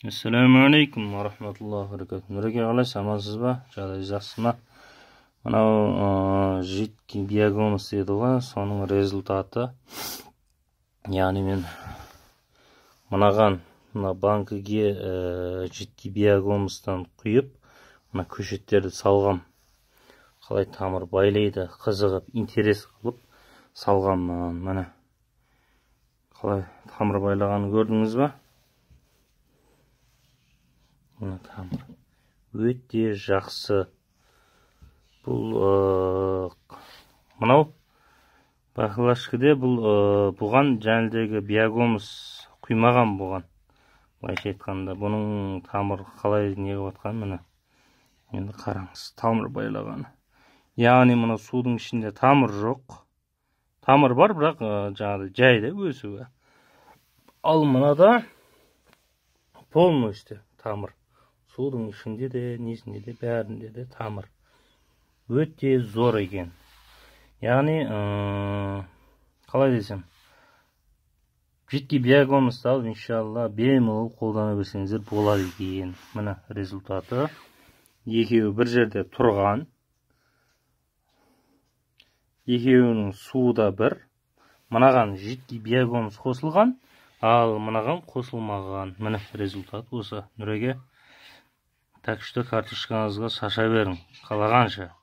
Ассалаумағалейкум уа рахматуллахи ва баракатух. Нұреке, қалайсыз, амансыз ба, жағдай жақсы ма? Мынау жидкий биогумус деді ғой, соның результаты. Яғни мен мынаған, мына банкіге жидкий биогумустан құйып, мына көшеттерді салғам. Қалай тамыр байлайды, қызығып, интерес қылып салғанмын. Міне, қалай тамыр байлағанын көрдіңіз ба? Мына тамыр өте жақсы. Бұл мынау баклажкіде, бұл бұған жәнідегі биогумус құймаған бұған. Былайша айтқанда, бұның тамыр қалай не қылып жатқанын, міне, енді қараңыз, тамыр байлағаны. Яғни мына судың ішінде тамыр жоқ. Тамыр бар, бірақ жаңағыдай жай да өсуі. Ал мынада полностью тамыр. Судың ішінде де, несінде де, бәрінде де тамыр. Өте зор екен. Яғни, қалай десем, жидкий биогумусты алып, иншалла, бемалал қолдана берсеңіздер болады екен. Міне, результаты. Екеуі бір жерде тұрған. Екеуінің суы да бір. Мынаған жидкий биогумус қосылған, ал мынаған қосылмаған. Міне, результат осы, Нұреке. Так что картошкаңызға шаша берің қалағанша.